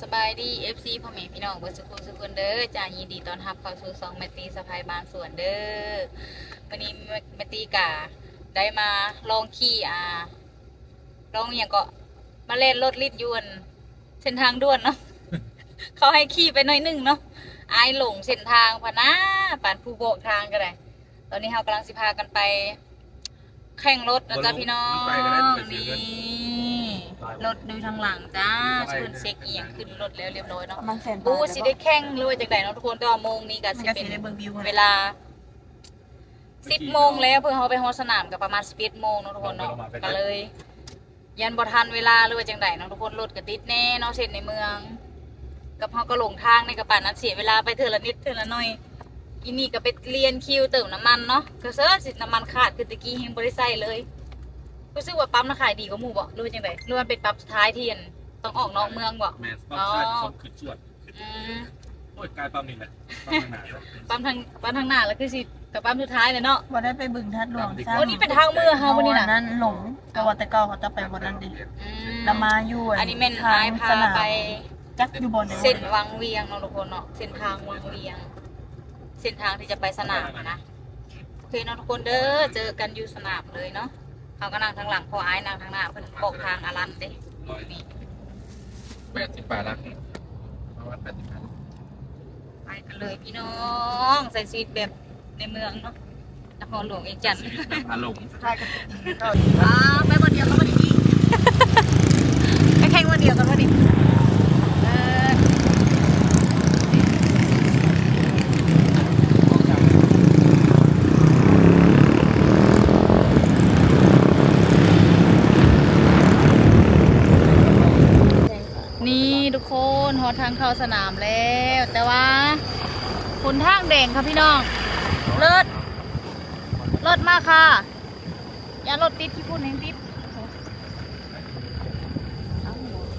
ສະບາຍດີ ເອັຟຊີ ພໍ່ແມ່ພີ່ນ້ອງເບິດສູ່ຜູ້ສູ່ຄົນເດີ. ຈ້າ ຍິນດີຕ້ອນຮັບເຂົ້າສູ່ຊ່ອງແມ່ຕີສະໃພ້ບ້ານສວນເດີ. ມື້ນີ້ແມ່ ແມ່ຕີກະໄດ້ມາລອງຂີ່ ອ່າ ລອງຫຍັງເກາະ ມາແລ່ນລົດລິດຢູ່ອັນເສັ້ນທາງດ່ວນເນາະ. ເຂົາໃຫ້ຂີ່ໄປໜ້ອຍໜຶ່ງເນາະ ອາຍຫຼົງເສັ້ນທາງພະນາ ປານຜູ້ບອກທາງກໍໄດ້. ຕອນນີ້ເຮົາກຳລັງຊິພາກັນໄປແຂ່ງລົດນະຈ້າ ບໍ່ລົງ ພີ່ນ້ອງ. ໄປກໍໄດ້ ໄປເສຍເງິນ ນີ້ ໄປບໍ່ ລົດຢູ່ທາງຫຼັງຈ້າ ໄປ ເພິ່ນເຊັກອີ່ຫຍັງຂຶ້ນລົດແລ້ວຮຽບຮ້ອຍເນາະ. ປະມານແສນປາຍ ບໍ່ຮູ້ຊິໄດ້ແຂ່ງ ຫຼືວ່າຈັ່ງໃດເນາະທຸກຄົນ. ແຕ່ວ່າໂມງນີ້ກໍຊິເປັນເວລາ ສິບໂມງແລ້ວ ເພື່ອເຮົາໄປຮອດສະໜາມກໍປະມານສິບເອັດໂມງເນາະທຸກຄົນເນາະ. ກໍເລີຍຢ້ານບໍ່ທັນເວລາ ຫຼືວ່າຈັ່ງໃດເນາະທຸກຄົນ. ລົດກໍຕິດແດ່ເນາະ ເສັ້ນໃນເມືອງ ກັບເຮົາກໍຫຼົງທາງນີ້ ກໍປານນັ້ນ ເສຍເວລາໄປເທື່ອລະນິດເທື່ອລະໜ້ອຍ. ອີນີ້ກໍໄປລຽນຄິວເຕີມນ້ຳມັນເນາະ ກໍເສີຍສິນ້ຳມັນຂາດ ຄືແຕ່ກີ້ແຮງບໍ່ໄດ້ໃສ່ເລີຍ. ຮູ້ສຶກວ່າປ້ຳນະຂາຍດີກວ່າໝູ່ບໍ ຫຼືວ່າຈັ່ງໃດ ຫຼືວ່າມັນເປັນປ້ຳສຸດທ້າຍທີ່ອັນຕ້ອງອອກນອກເມືອງບໍ? ແມ່ນ ປ້ຳສຸດທ້າຍ ອໍ ຄົນຂຶ້ນສວນ ອືມ ໂອ້ຍ ກາຍປ້ຳນີ້ແຫຼະ ປ້ຳທາງໜ້າ ປ້ຳທາງ ປ້ຳທາງໜ້າລະຄືຊິ ກະປ້ຳສຸດທ້າຍແຫຼະເນາະ. ບໍ່ໄດ້ໄປບຶງທາດຫຼວງຊ້ຳ. ໂອ້ ນີ້ເປັນທາງເມືອງເຮົາບໍ່ນີ້ນະ? ນັ້ນຫຼົງ ເພາະວ່າແຕ່ເກົ່າເຂົາຈະໄປບ່ອນນັ້ນເດ້. ອືມ ລະມາຢູ່ ອັນນີ້ແມ່ນອ້າຍພາໄປ ຈັກຢູ່ບ່ອນໃດ ເສັ້ນວັງວຽງເນາະທຸກຄົນເນາະ ເສັ້ນທາງວັງວຽງ ເສັ້ນທາງທີ່ຈະໄປສະໜາມຫັ້ນນະ. ໂອເຄເນາະທຸກຄົນເດີ ເຈີກັນຢູ່ສະໜາມເລີຍເນາະ. ເຮົາກໍນັ່ງທາງຫຼັງ ເພາະອ້າຍນັ່ງທາງໜ້າ ເພິ່ນບອກທາງອາລັນເດ້. ຮ້ອຍ ນີ້ ແປດສິບປາຍຫຼັກ ປະມານແປດສິບປາຍຫຼັກ. ໄປກັນເລີຍພີ່ນ້ອງ ໃຊ້ຊີວິດແບບໃນເມືອງເນາະ ນະຄອນຫຼວງວຽງຈັນ ຊີວິດແບບອາລົມ. ອ່າ ໄປບ່ອນດຽວກັນບໍ່ນີ້ ໄປແຂ່ງບ່ອນດຽວກັນບໍ່ນີ້? ເອີ ນີ້ທຸກຄົນ ຮອດທາງເຂົ້າສະໜາມແລ້ວ ແຕ່ວ່າຫົນທາງແດງຄ່ະພີ່ນ້ອງ. ລົດ ລົດມາຄ່ະ ຢ້ານລົດຕິດ ຂີ້ຝຸ່ນແຮງຕິດ.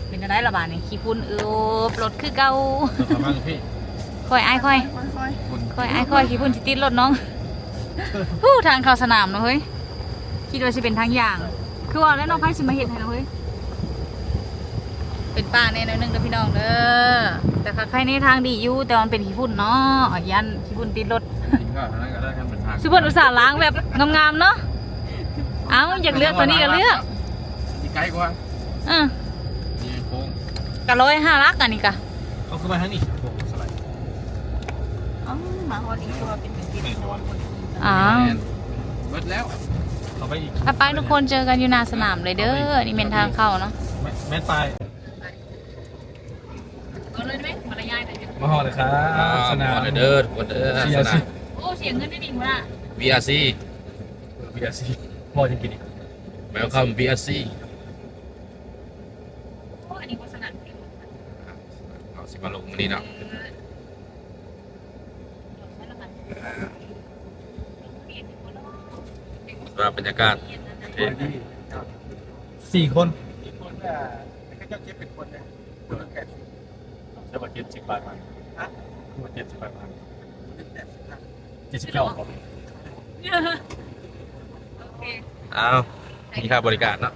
ເປັນຈັ່ງໃດລະບາດນີ້ ຂີ້ຝຸ່ນເອີບລົດຄືເກົ່າ. ຄ່ອຍອ້າຍຄ່ອຍ ຄ່ອຍອ້າຍຄ່ອຍ ຂີ້ຝຸ່ນຊິຕິດລົດນ້ອງ. ຜູ້ ທາງເຂົ້າສະໜາມເນາະເຮີ້ຍ ຄິດວ່າຊິເປັນທາງຢາງ ຄືວ່າແລ້ວເນາະ ໃຜຊິມາເຮັດໃຫ້ເນາະເຮີ້ຍ. ເປັນປ່າແດ່ໜ້ອຍໜຶ່ງເດີພີ່ນ້ອງເດີ ແຕ່ຄັກໄຄແນ່ທາງດີຢູ່ ແຕ່ວ່າມັນເປັນຂີ້ຝຸ່ນເນາະ ຢ້ານຂີ້ຝຸ່ນຕິດລົດ. ຊິເພິ່ນອຸດສ່າລ້າງແບບງາມໆເນາະ. ເອົ້າ ຢາກເລືອກຕົວນີ້ກໍເລືອກ ຊິໄກກວ່າ. ເອີ ນີ້ໂຄ້ງ ກະຮ້ອຍຫ້າຫຼັກ ອັນນີ້ກະ ເອົາ ຄືມາທາງນີ້ ໂຄ້ງສະໄລ. ເອົ້າ ມາຮອດນີ້ຄືວ່າເປັນ ອ່າ ແມ່ນ ເບິດແລ້ວ ເຂົ້າໄປອີກ. ໄປໆ ທຸກຄົນ ເຈີກັນຢູ່ໜ້າສະໜາມເລີຍເດີ. ນີ້ແມ່ນທາງເຂົ້າເນາະ ແມ່ນ ແມ່ນປາຍ. ມາຮອດແລ້ວຄັບ ອ່າ ສະໜາມ ມາຮອດແລ້ວເດີ ທຸກຄົນເດີ. ສະໜາມ ໂອ້ ເສຍເງິນໄດ້ນີ້ຫົວໜ້າ ວີອາຊີ ວີອາຊີ ພໍຈະກິນອີກ. Welcome ວີອາຊີ. ໂອ້ ອັນນີ້ບໍ່ສະໜາມ ເຮົາຊິມາລົງມື້ນີ້ເນາະ. ສະພາບບັນຍາກາດ ສີ່ຄົນ ສີ່ຄົນ ເຂົາເຈົ້າເກັບເປັນຄົນເດ້ ຄົນລະແປດສິບ ແຕ່ວ່າເຈັດສິບບາດ ຮະ ຄືວ່າເຈັດສິບບາດ ເຈັດສິບເກົ້າ. ໂອເຄ ອ້າວ ມີຄ່າບໍລິການເນາະ.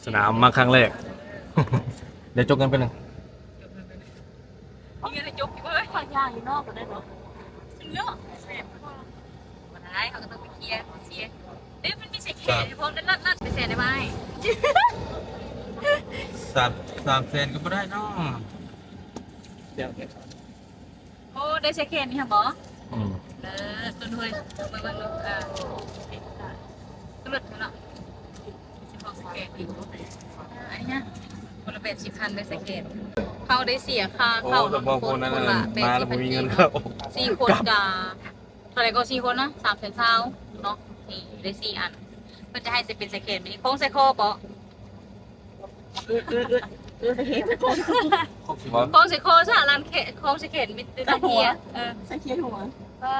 ສະໜາມມາຄັ້ງແລກ ໄດ້ຈົກເງິນໄປໜຶ່ງ. ເອີ ໄດ້ຈົກຢູ່ເວີຍ ຝາກຢາຢູ່ນອກກໍໄດ້ບໍ່? ເນາະ ບໍ່ໄດ້ ເຮົາກໍຕ້ອງໄປເຄຍເຊຍ. ເດ້ ມັນມີໃສ່ແຂນພ້ອມນັ້ນ ລັດໆ ໄປແຊນໄດ້ໄໝ? ສາມ ສາມແສນກໍບໍ່ໄດ້ເນາະ. ໂອ້ ໄດ້ໃສ່ແຂນນີ້ຫະບໍ່? ອືມ ເອີ ຕົວເຮີ້ຍ ເບິ່ງໆ ເອີ ຕົວເນາະ ຊິບອກໃສ່ແຂນອີກ ອັນນີ້ນະ ຄົນລະແປດສິບພັນ ໄດ້ໃສ່ແຂນ. ເຮົາໄດ້ເສຍຄ່າເຂົ້າເນາະ ຄົນລະແປດສິບ ສີ່ຄົນ ກະເທົ່າໃດກໍສີ່ຄົນນະ ສາມແສນຊາວເນາະ. ນີ້ໄດ້ສີ່ອັນ ເພິ່ນຈະໃຫ້ໃສ່ເປັນໃສ່ແຂນ ແບບນີ້ ຂອງໃສ່ຄໍເບາະ ຂອງໃສ່ຄໍຊະ ຮ້ານແຂ ຂອງໃສ່ແຂນມີແຕ່ເຮຍ ເອີ ໃສ່ເຄຍຫົວ ເອີ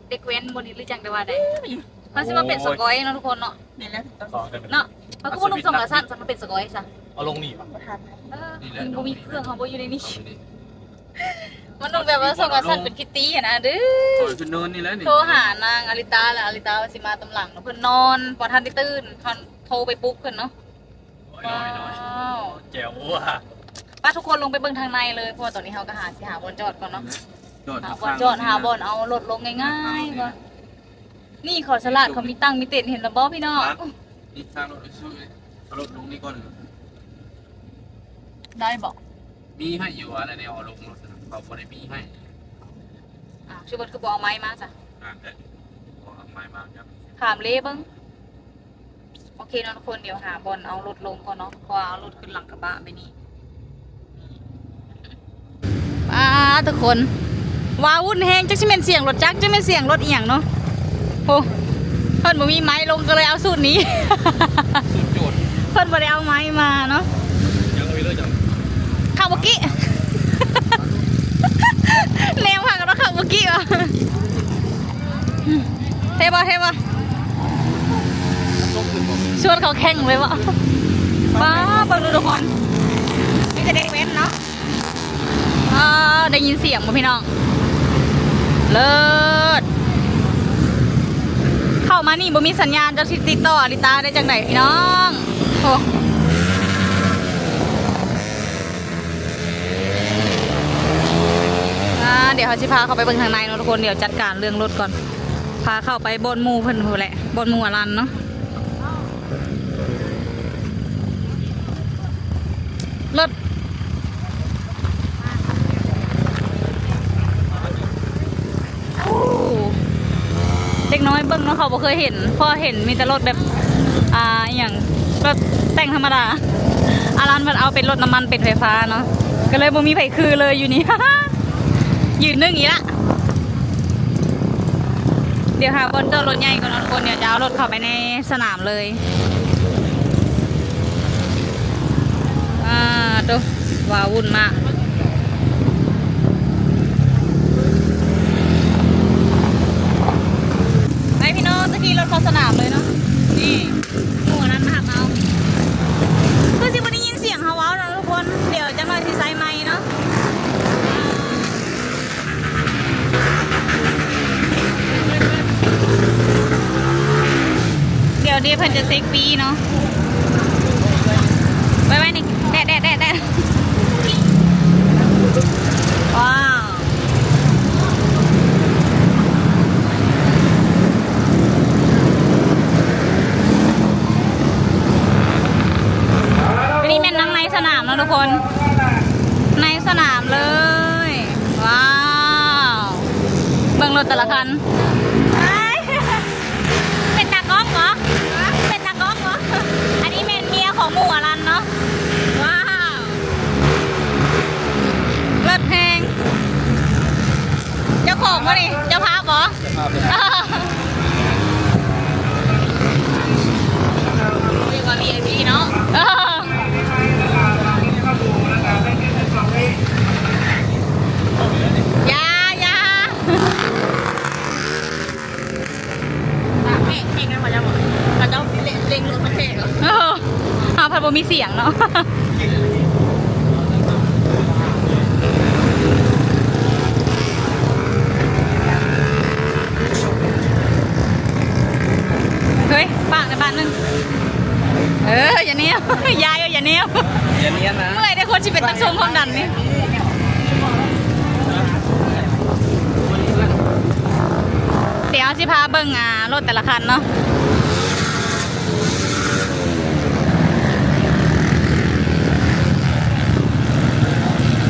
ເດັກແວ້ນບໍ່ນີ້ ຫຼືຈັ່ງໃດວ່າໄດ້. ມັນຊິມາເປັນສະກອຍເນາະທຸກຄົນເນາະ ແມ່ນແລ້ວ ເນາະ ເຮົາຄືບໍ່ນຸ່ງສົ່ງຂາສັ້ນຊະ ມາເປັນສະກອຍຊະ ເອົາລົງນີ້ຫວາ? ບໍ່ທັນ ເອີ ບໍ່ມີເຄື່ອງ ເຮົາບໍ່ຢູ່ໃນນີ້ ມານຸ່ງແບບວ່າສົ່ງຂາສັ້ນເປັນຄິດຕີ້ຫັ້ນນະ ດື້ ໂທຫານາງອາລິຕາ ແລ້ວອາລິຕາວ່າຊິມາຕາມຫຼັງ ເພິ່ນນອນ ບໍ່ທັນໄດ້ຕື່ນ ເຮົາໂທໄປປຸກເພິ່ນເນາະ. ນ້ອຍໆ ວ້າວ ແຈ່ວ ວ້າ ໄປທຸກຄົນລົງໄປເບິ່ງທາງໃນເລີຍ ເພາະວ່າຕອນນີ້ເຮົາກໍຫາ ຊິຫາບ່ອນຈອດກ່ອນເນາະ ຈອດ ຫາບ່ອນຈອດ ຫາບ່ອນເອົາລົດລົງງ່າຍໆກ່ອນ. ນີ້ເຂົາສະຫຼາດ ເຂົາມີຕັ່ງມີເຕັນ ເຫັນແລ້ວບໍ່ພີ່ນ້ອງ? ນີ້ທາງລົດໄປສູ່ ເອົາລົດລົງນີ້ກ່ອນ ໄດ້ບໍ່? ມີໃຫ້ຢູ່ ອັນນັ້ນແນວເອົາລົງລົດ ເຂົາບໍ່ໄດ້ມີໃຫ້. ອ້າວ ຊິເບິດຄືບໍ່ເອົາໄມ້ມາຊະ? ອ່າ ເອີ ບໍ່ເອົາໄມ້ມາ ຖາມເລເບິ່ງ. ໂອເຄເນາະທຸກຄົນ ດຽວຫາບ່ອນເອົາລົດລົງກ່ອນເນາະ ເພາະວ່າເອົາລົດຂຶ້ນຫຼັງກະບະໄປນີ້. ປາດ ທຸກຄົນ ວ້າວຸ້ນແຮງ ຈັກຊິແມ່ນສຽງລົດຈັກ ຈັກແມ່ນສຽງລົດອີ່ຫຍັງເນາະ. ໂອ້ ເພິ່ນບໍ່ມີໄມ້ລົງ ກໍເລີຍເອົາສູດນີ້ ສູດໂຈດ ເພິ່ນບໍ່ໄດ້ເອົາໄມ້ມາເນາະ. ຍັງມີເລີຍ ເຂົ້າບໍ່ກີ້ ແນວພາກັນວ່າເຂົ້າບໍ່ກີ້ວ່າ. ເທ່ບໍ່ ເທ່ບໍ່? ຊວນເຂົາແຂ່ງເລີຍບໍ່? ວ້າ ເບິ່ງດູທຸກຄົນ ມີແຕ່ເດັກແວ້ນເນາະ. ອ້າ ໄດ້ຍິນສຽງບໍ່ພີ່ນ້ອງ? ເລີດ ເຂົ້າມານີ້ບໍ່ມີສັນຍານ ເຈົ້າຊິຕິດຕໍ່ອາລິຕາໄດ້ຈັ່ງໃດພີ່ນ້ອງ? ໂອ້ ອ່າ ດຽວເຮົາຊິພາເຂົ້າໄປເບິ່ງທາງໃນເນາະທຸກຄົນ ດຽວຈັດການເລື່ອງລົດກ່ອນ ພາເຂົ້າໄປບ່ອນໝູ່ເພິ່ນພຸ້ນແຫຼະ ບ່ອນໝູ່ອາລັນເນາະ. ລົດ ໂອ້ ເດັກນ້ອຍເບິ່ງເນາະ ເຂົາບໍ່ເຄີຍເຫັນ ເພາະເຫັນມີແຕ່ລົດແບບ ອ່າ ອີ່ຫຍັງ ລົດແຕ່ງທຳມະດາ ອາລັນເພິ່ນເອົາເປັນລົດນ້ຳມັນ ເປັນໄຟຟ້າເນາະ ກໍເລີຍບໍ່ມີໃຜຄືເລີຍຢູ່ນີ້ ຢືນໜຶ່ງອີກລະ. ດຽວຫາບ່ອນຈອດລົດໃຫຍ່ກ່ອນເນາະທຸກຄົນ ດຽວຈະເອົາລົດເຂົ້າໄປໃນສະໜາມເລີຍ. ອ່າ ໂຕ ວ້າວຸ້ນມາກ ໄປພີ່ນ້ອງ ຕະກີ້ລົດເຂົ້າສະໜາມເລີຍເນາະ ນີ້ ໝູ່ນັ້ນມາຮັບເຮົາ ຄືຊິບໍ່ໄດ້ຍິນສຽງເຮົາເວົ້າເນາະທຸກຄົນ ດຽວຈັກໜ່ອຍຊິໃສ່ໄມເນາະ. ດຽວນີ້ເພິ່ນຈະເຊັກຟຣີເນາະ ໄວ້ໆ ນີ້ ແດດໆໆໆ ວ້າວ ອັນນີ້ແມ່ນນັ່ງໃນສະໜາມເນາະທຸກຄົນ ໃນສະໜາມເລີຍ ວ້າວ ເບິ່ງລົດແຕ່ລະຄັນ ເປັນຕາກ້ອງບໍ? ເປັນຕາກ້ອງບໍ? ອັນນີ້ແມ່ນເມຍຂອງໝູ່ອາລັນເນາະ ວ້າວ ເລີດແຮງ ເຈົ້າຂອງບໍ່ນີ້? ເຈົ້າພາບບໍ? ເຈົ້າພາບເລີຍ ເອີ້ຍ ວ່າ ວີໄອພີ ເນາະ ຢ່າ ຢ່າ ແຂກ ແຂກນຳເຂົາເຈົ້າ ເຂົາເຈົ້າເລັ່ງລົດມາແຂກ ເອີ ເຮົາພັດບໍ່ມີສຽງເນາະ ເຮີ້ຍ ປາກໃນບາດໜຶ່ງ ເອີ ຢ່າແນມ ຢາຍເອີຍ ຢ່າແນມ ຢ່າແນມນະ ເມື່ອຍເດ້ ຄົນຊິເປັນຕັກຊົງຄວາມດັນນີ້ ດຽວເຮົາຊິພາເບິ່ງ ອ່າ ລົດແຕ່ລະຄັນເນາະ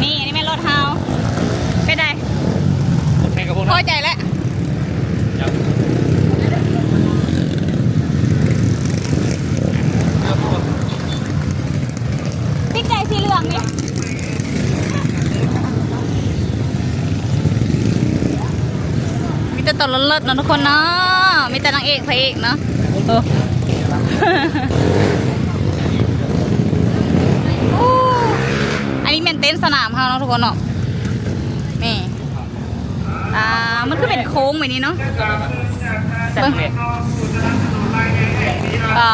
ນີ້ ອັນນີ້ແມ່ນລົດເຮົາ ເປັນໃດ? ໂອເຄກັບພວກນັ້ນ ພໍໃຈແລ້ວ ຕິດໃຈສີເຫຼືອງນີ້ ມີແຕ່ຕົວເລີດໆເນາະທຸກຄົນເນາະ ມີແຕ່ນາງເອກພະເອກເນາະ ໂອ້ ໂອ້ ອັນນີ້ແມ່ນເຕັນສະໜາມເຮົາເນາະທຸກຄົນເນາະ ນີ້ ອ່າ ມັນຄືເປັນໂຄ້ງແບບນີ້ເນາະ ເບິ່ງ ອ່າ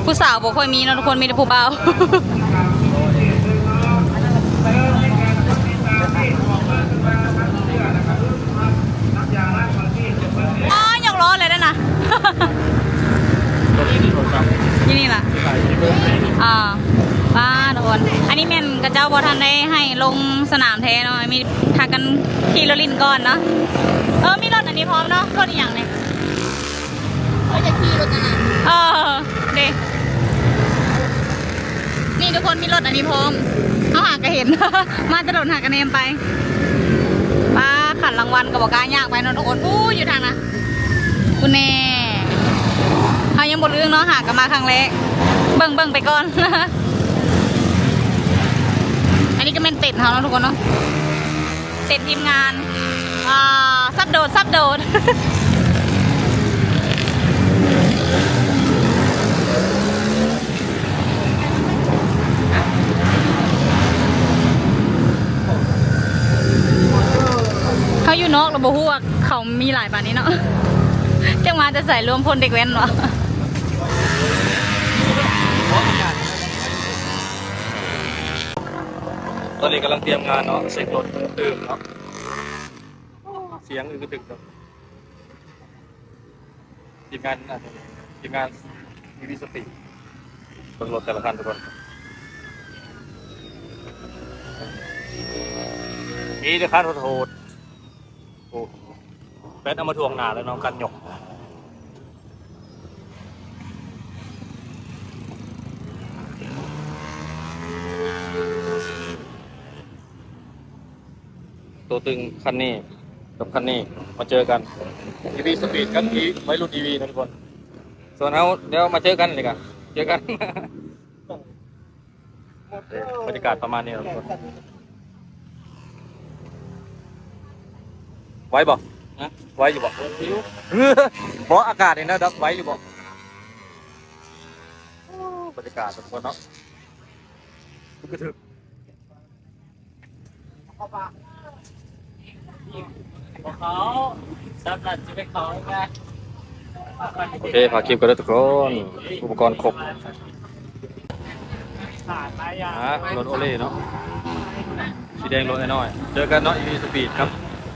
ຜູ້ສາວບໍ່ຄ່ອຍມີເນາະທຸກຄົນ ມີແຕ່ຜູ້ບ່າວ ອໍ ຍົກລໍ້ແລ້ວນັ້ນນະ ຢູ່ນີ້ລະ ອ່າ ປ້າທຸກຄົນ ອັນນີ້ແມ່ນເຂົາເຈົ້າບໍ່ທັນໄດ້ໃຫ້ລົງສະໜາມແທ້ເນາະ ມີພາກັນຂີ່ລົດຫຼິ້ນກ່ອນເນາະ. ເອີ ມີລົດອັນນີ້ພ້ອມເນາະ ລົດອີ່ຫຍັງນີ້? ຂ້ອຍຈະຂີ່ລົດອັນນັ້ນ ເອີ ເດ້ ນີ້ທຸກຄົນ ມີລົດອັນນີ້ພ້ອມ ເຮົາຫາກະເຫັນ ມາແຕ່ດົນຫາກະແນມໄປ. ປ້າ ຂັນລາງວັນກໍບໍ່ກ້າຍ່າງໄປເນາະທຸກຄົນ ປູ້ ຢູ່ທາງນະ ພຸ້ນແນ່ ເຮົາຍັງບໍ່ລຶ້ງເນາະ ຫາກະມາຄັ້ງແລກ ເບິ່ງໆໄປກ່ອນ. ອັນນີ້ກໍແມ່ນເຕັນເຮົາເນາະທຸກຄົນເນາະ ເຕັນທີມງານ ອ່າ ສັບໂດດ ສັບໂດດ. ເຮົາຢູ່ນອກລະບໍ່ຮູ້ວ່າເຂົາມີຫຼາຍປານນີ້ເນາະ ຈັກມາແຕ່ໃສ ລວມພົນເດັກແວ່ນວະ. ຕອນນີ້ກຳລັງຕຽມງານເນາະ ເຊັກລົດຕື່ມເນາະ ສຽງອື່ນກະທຶກເນາະ. ທີມງານ ທີມງານ ອີ ວີ ສະປີດ ເບິ່ງລົດແຕ່ລະຄັນທຸກຄົນ ມີແຕ່ຄັນໂຫດໆ. ໂອ້ ແບດເອົາມາຖ່ວງໜ້າແລ້ວເນາະ ກັນຍົກ. ໂຕຕຶງຄັນນີ້ກັບຄັນນີ້ມາເຈີກັນ ອີ ວີ ສະປີດກັບ ໄວລຸ້ນ ອີ ວີ ເນາະທຸກຄົນ. ສ່ວນເຮົາດຽວມາເຈີກັນນີ້ກະເຈີກັນ ບັນຍາກາດປະມານນີ້ເນາະທຸກຄົນ. ໄວບໍ່? ຮະ? ໄວຢູ່ບໍ່? ບໍ່ ອາກາດນີ້ນະດັບ ໄວຢູ່ບໍ່? ບັນຍາກາດທຸກຄົນເນາະ ຄືກະຖືກ. ໂອເຄ ຝາກຄລິບກັນເດີທຸກຄົນ ອຸປະກອນຄົບ. ອ່າ ລົດໂອເລເນາະ ສີແດງ ລົດນ້ອຍໆ ເຈີກັນເນາະ ອີ ວີ ສະປີດ ກັບ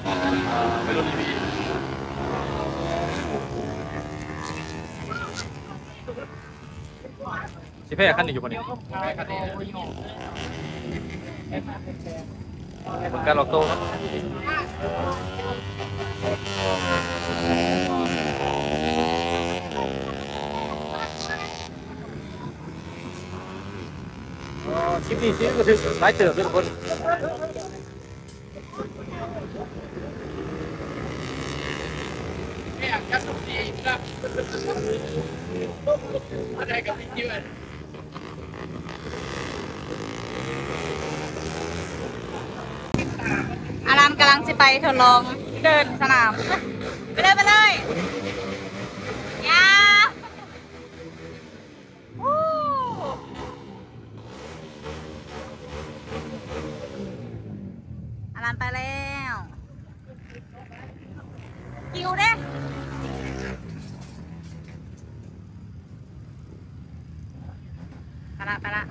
ອ່າ ໄວລຸ້ນ ອີ ວີ. ຊິແພ້ຄັນນີ້ຢູ່ບໍ່ນີ້? ເບິ່ງການອອກໂຕ້ເນາະ ເອີ ຄລິບນີ້ຊິກະຖືກຫຼາຍເຕີບເດີທຸກຄົນ. ອາລັນກຳລັງຊິໄປທົດລອງເດີນສະໜາມ ໄປເລີຍ ໄປເລີຍ ຢ່າ. ອາລັນໄປແລ້ວ ຫິວເດ້ ໄປລະ ໄປລະ.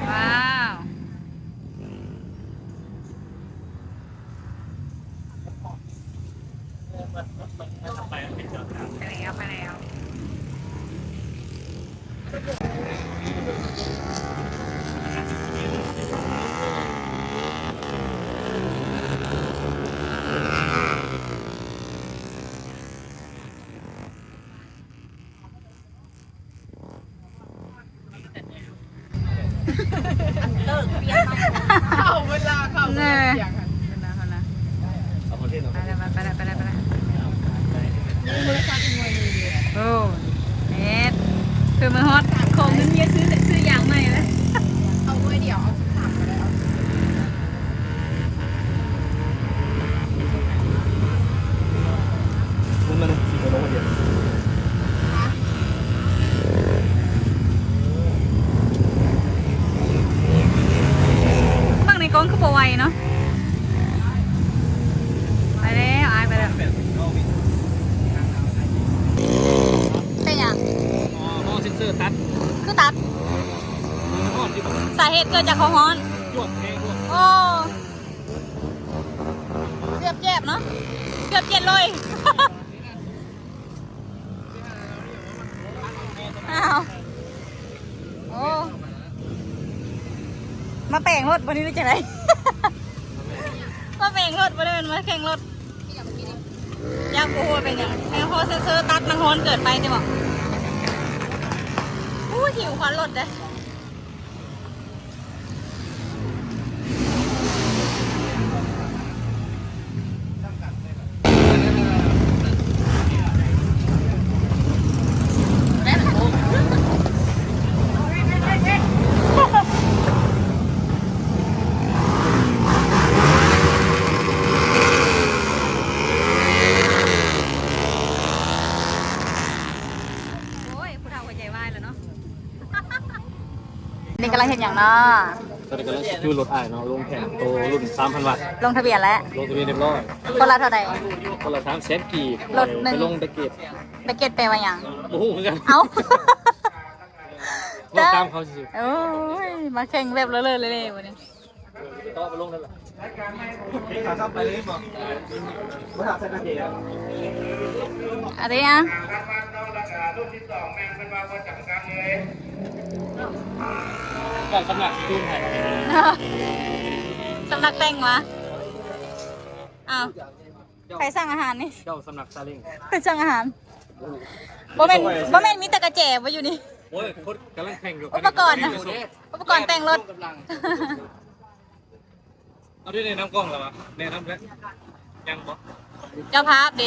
ວ້າວ. ໄປແລ້ວ ໄປແລ້ວ. ເລີກວຽກເນາະ ເຂົ້າເວລາ ເຂົ້າເວລາ ສຽງຫັ້ນນະ ຫັ້ນນະ. ໄປແລ້ວ ໄປແລ້ວ ໄປແລ້ວ ໄປແລ້ວ. ໂອ້ ແອດ ຄືມືຮອດ ຂໍເງິນເມຍຊື້ ຊື້ຢາງໃໝ່ເລີຍ ເອົາໜ່ວຍດຽວ ເອົາສິບສາມກະໄດ້ ເອົາ. ເບິ່ງໃນກ້ອງຄືບໍ່ໄວເນາະ. ສາເຫດເກີດຈາກຄວາມຮ້ອນ. ໂອ້ ເກືອບເຈັບເນາະ ເກືອບເຈັບເລີຍ. ອ້າວ ໂອ້ ມາແປງລົດບໍ່ນີ້ ຫຼືຈັ່ງໃດ? ມາແປງລົດບໍ່ໄດ້ ແມ່ນມາແຂ່ງລົດ. ຢາກຮູ້ວ່າເປັນຫຍັງ ແມ່ນເພາະເຊັນເຊີຕັດມັນຮ້ອນເກີນໄປຕິບໍ? ໂອ້ຍ ຫິວຄວັນລົດເດ້. ໂອ້ຍ ຜູ້ເຖົ້າຫົວໃຈວາຍແລ້ວເນາະ. ນີ້ກຳລັງເຮັດຫຍັງເນາະ? ຕອນນີ້ກຳລັງສະກິວລົດອ້າຍເນາະ ລົງແຂ່ງໂຕລຸ້ນສາມພັນວັດ ລົງທະບຽນແລ້ວ ລົງທະບຽນຮຽບຮ້ອຍ. ຄົນລະເທົ່າໃດ? ຄົນລະສາມແສນກີບ. ລົດໜຶ່ງ ໄປລົງຕະເກັດ. ຕະເກັດແປວ່າຫຍັງ? ບໍ່ຮູ້ຄືກັນ. ເອົ້າ ເວົ້າຕາມເຂົາຊື່ໆ. ໂອ້ຍ ມາແຂ່ງແບບເລີ້ໆເລໆ ບັດນີ້. ຕໍ່ໄປລົງນັ້ນລະ ຂາກັບໄປເລີຍບໍ? ບໍ່ຖາມໃສ່ກະເຈ. ອາເດຍ ເຈົ້າສຳນັກຈູນໃຫ້ ສຳນັກແຕ່ງຫວາ? ອ້າວ ໃຜສັ່ງອາຫານນີ້? ເຈົ້າສຳນັກຊາເລັງ ໃຜສັ່ງອາຫານ? ບໍ່ແມ່ນ ບໍ່ແມ່ນມີແຕ່ກະແຈບໍ່ຢູ່ນີ້? ໂອ້ຍ ຄົນກຳລັງແຂ່ງຢູ່ ອຸປະກອນນະ ອຸປະກອນແຕ່ງລົດ. ເອົາ ໄດ້ແນະນຳກ້ອງແລ້ວຫວາ? ແນະນຳແລ້ວ ຍັງບໍ່? ເຈົ້າພາບເດ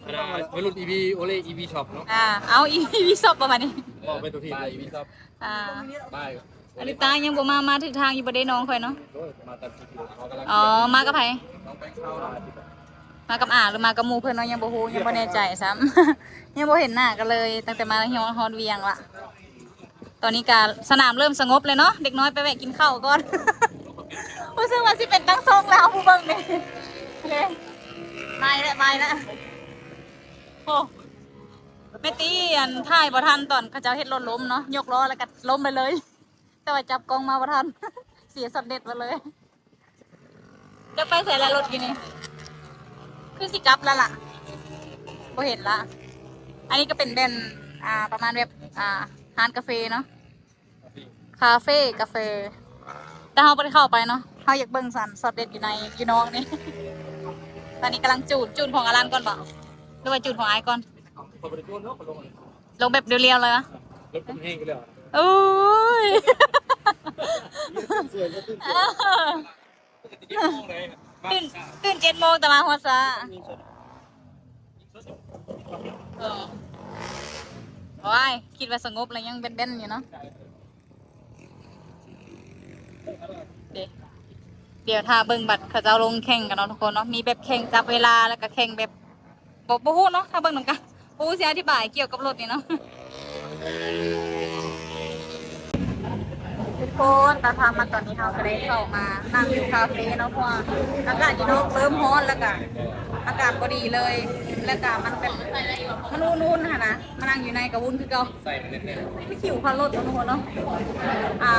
ອັນນ່າ ໄວລຸ້ນ ອີ ວີ ໂອເລ ອີ ວີ ຊັອບເນາະ. ອ່າ ເອົາ ອີ ວີ ຊັອບບໍ່ບາດນີ້? ບໍ່ ໄປຕົວທີ່ ອີ ວີ ຊັອບ. ອ່າ ໄປ ອາລິຕາຍັງບໍ່ມາ ມາຖືກທາງຢູ່ບໍ່ເດນ້ອງຂ້ອຍເນາະ? ໂອ້ຍ ມາກັບ ອໍ ມາກັບໃຜ? ມາກັບອາ ຫຼືມາກັບໝູ່ເພິ່ນເນາະ? ຍັງບໍ່ຮູ້ ຍັງບໍ່ແນ່ໃຈຊ້ຳ ຍັງບໍ່ເຫັນໜ້າກັນເລີຍ ຕັ້ງແຕ່ມາຮອດ ຮອດວຽງລະ. ຕອນນີ້ກະສະໜາມເລີ່ມສະຫງົບແລ້ວເນາະ ເດັກນ້ອຍໄປແວະກິນເຂົ້າກ່ອນ. ຮູ້ສຶກວ່າຊິເປັນຕັ້ງຊົງແລ້ວ ຜູ້ເບິ່ງນີ້ ມາແລ້ວ ມາແລ້ວ. ໂອ້ ແມ່ຕີ ອັນ ຖ່າຍບໍ່ທັນຕອນເຂົາເຈົ້າເຮັດລົດລົ້ມເນາະ ຍົກລໍ້ແລ້ວກະລົ້ມໄປເລີຍ ແຕ່ວ່າຈັບກ້ອງມາບໍ່ທັນ ເສຍຊັອດເດັດໄປເລີຍ. ຈະໄປໃສລະລົດຢູ່ນີ້? ຄືຊິກັບແລ້ວລະ ບໍ່ເຫັນລະ. ອັນນີ້ກະເປັນແບບ ອ່າ ປະມານແບບ ອ່າ ຮ້ານກາເຟເນາະ ຄາເຟ ກາເຟ ແຕ່ເຮົາບໍ່ໄດ້ເຂົ້າໄປເນາະ ເຮົາຢາກເບິ່ງສັນຊັອດເດັດຢູ່ໃນ ຢູ່ນອກນີ້. ຕອນນີ້ກຳລັງຈູນ ຈູນຂອງອາລັນກ່ອນບໍ ຫຼືວ່າຈູນຂອງອ້າຍກ່ອນ? ເຂົາບໍ່ໄດ້ໂຈນເນາະ ເຂົາລົງອັນນີ້ ລົງແບບລຽວໆເລີຍຫວາ? ລົດເປັນແຮງຢູ່ແລ້ວ. ໂອ້ຍ ສວຍ ຕື່ນ ຕື່ນເຈັດໂມງແຕ່ມາຮອດຊ້າ. ເອີ ໂອ້ຍ ຄິດວ່າສະຫງົບແລ້ວ ຍັງແບນໆຢູ່ເນາະ. ເດ ດຽວຖ້າເບິ່ງບັດເຂົາເຈົ້າລົງແຂ່ງກັນເນາະທຸກຄົນເນາະ ມີແບບແຂ່ງຈັບເວລາ ແລ້ວກະແຂ່ງແບບ ບໍ່ ບໍ່ຮູ້ເນາະ ຖ້າເບິ່ງນຳກັນ ບໍ່ຮູ້ຊິອະທິບາຍກ່ຽວກັບລົດນີ້ເນາະ. ທຸກຄົນ ຕາມທາງມາຕອນນີ້ເຮົາກະໄດ້ເຂົ້າມານັ່ງຢູ່ຄາເຟເນາະ ເພາະວ່າອາກາດຢູ່ນອກເລີ່ມຮ້ອນ ແລ້ວກະອາກາດບໍ່ດີເລີຍ ແລ້ວກະມັນແບບ ມັນອຸ່ນໆຫັ້ນນະ ມານັ່ງຢູ່ໃນກະວຸ່ນຄືເກົ່າ. ໃສ່ມັນແໜ້ນໆ ຄືຫິວຄວັນລົດເນາະທຸກຄົນເນາະ. ອ່າ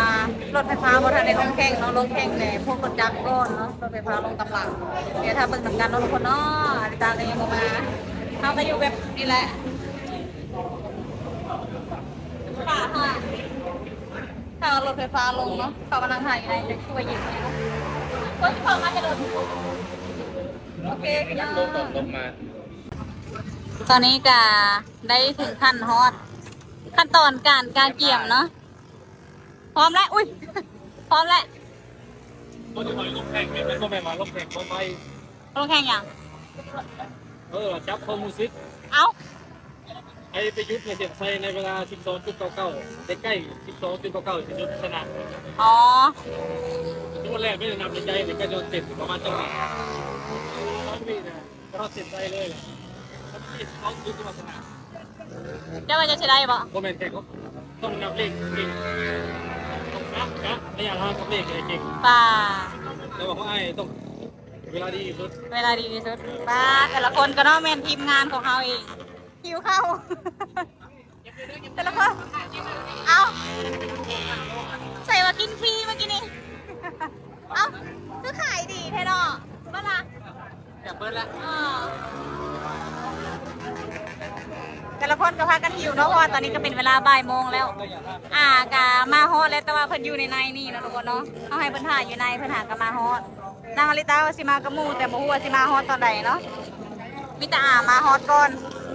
ລົດໄຟຟ້າບໍ່ທັນໄດ້ລົງແຂ່ງເນາະ ລົງແຂ່ງແຕ່ພວກລົດຈັກກ່ອນເນາະ ລົດໄຟຟ້າລົງຕາມຫຼັງ. ດຽວຖ້າເບິ່ງນຳກັນເນາະທຸກຄົນເນາະ ອາລິຕາກະຍັງບໍ່ມາ ເຮົາກະຢູ່ແບບນີ້ແຫຼະ ຖ້າ ຖ້າ ຖ້າລົດໄຟຟ້າລົງເນາະ ເຂົ້າມານັ່ງຖ້າຢູ່ໃນ ຈະຄືວ່າເຢັນແຮງ ໂອເຄ ພີ່ນ້ອງ ຕອນນີ້ກະໄດ້ເຖິງຂັ້ນຮອດ ຂັ້ນຕອນການ ການກຽມເນາະ. ພ້ອມແລ້ວ ອຸ້ຍ ພ້ອມແລ້ວ. ບໍ່ໄດ້ວ່າລົງແຂ່ງ ແມ່ນບໍ່ແມ່ນວ່າລົງແຂ່ງຂອງໄປ. ລົງແຂ່ງຫຍັງ? ເອີ ຈັບຄວາມຮູ້ສຶກ. ເອົ້າ ໃຜໄປຢຸດໃນເສັ້ນໄຊໃນເວລາສິບສອງຈຸດເກົ້າເກົ້າ ໃກ້ໆສິບສອງຈຸດເກົ້າເກົ້າ ຊິຊະນະ. ອໍ ສົມມຸດແລ້ວ ໄປນັບໃນໃຈນີ້ ໃກ້ຈະເສັ້ນປະມານຈັກວິ ສອງວິນະ. ກະຮອດເສັ້ນໄຊເລີຍ ເຂົາຊິເອົາຄືວ່າຊະນະ. ເຈົ້າວ່າເຈົ້າຊິໄດ້ບໍ່? ບໍ່ແມ່ນແຂ່ງ ຕ້ອງນັບເລກເກັ່ງ ຕ້ອງກະ ກະໄລຍະທາງກັບເລກໃຫ້ເກັ່ງ. ປ້າ ແຕ່ວ່າຂອງອ້າຍຕ້ອງເວລາດີທີ່ສຸດ ເວລາດີທີ່ສຸດ. ປ້າ ແຕ່ລະຄົນກະເນາະ ແມ່ນທີມງານຂອງເຮົາເອງ ຫິວເຂົ້າ. ແຕ່ລະຄົນ ເອົ້າ ໃສ່ ເອົ້າ ຄືຂາຍດີແທ້ເນາະ ເບິ່ງລະ ຢາກເບິ່ງລະ ເອີ ແຕ່ລະຄົນກໍພາກັນຫິວເນາະ ເພາະວ່າຕອນນີ້ກໍເປັນເວລາບ່າຍໂມງແລ້ວ ອ່າ ກໍມາຮອດແລ້ວ ແຕ່ວ່າເພິ່ນຢູ່ໃນໃນນີ້ເນາະທຸກຄົນເນາະ ເຮົາໃຫ້ເພິ່ນຖ່າຍຢູ່ໃນ ເພິ່ນຫາກໍມາຮອດ. ນາງອາລິຕາວ່າຊິມາກັບໝູ່ ແຕ່ບໍ່ຮູ້ວ່າຊິມາຮອດຕອນໃດເນາະ ມີແຕ່ອາມາຮອດກ່ອນ.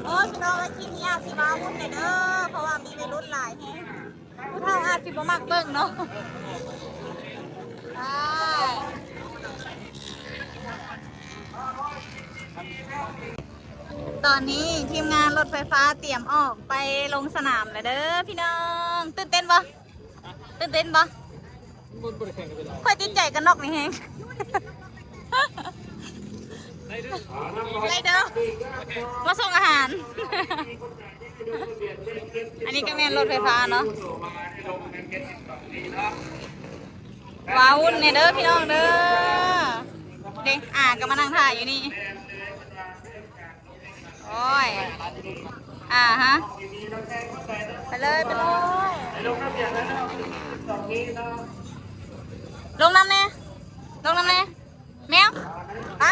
ໂອ້ຍ ພີ່ນ້ອງເອີຍ ຄລິບນີ້ອາຊິມາຫຸ້ນແດ່ເດີ ເພາະວ່າມີໄວລຸ້ນຫຼາຍແຮງ ຜູ້ເຖົ້າອາດຊິບໍ່ມັກເບິ່ງເນາະ. ຕອນນີ້ທີມງານລົດໄຟຟ້າຕຽມອອກໄປລົງສະໜາມແລ້ວເດີພີ່ນ້ອງ. ຕື່ນເຕັ້ນບໍ່? ຕື່ນເຕັ້ນບໍ່? ຂ້ອຍຕິດໃຈກັບນົກນີ້ແຮງ ໄລເດີ ມາສົ່ງອາຫານ. ອັນນີ້ກໍແມ່ນລົດໄຟຟ້າເນາະ ວ້າວວຸ້ນແດ່ເດີພີ່ນ້ອງເດີ. ເດ້ ອາກໍມານັ່ງຖ້າຢູ່ນີ້. ໂອ້ຍ ອາຮະ ໄປເລີຍ ໄປເລີຍ ລົງນຳແດ່ ລົງນຳແດ່ ແມວ ໄປ.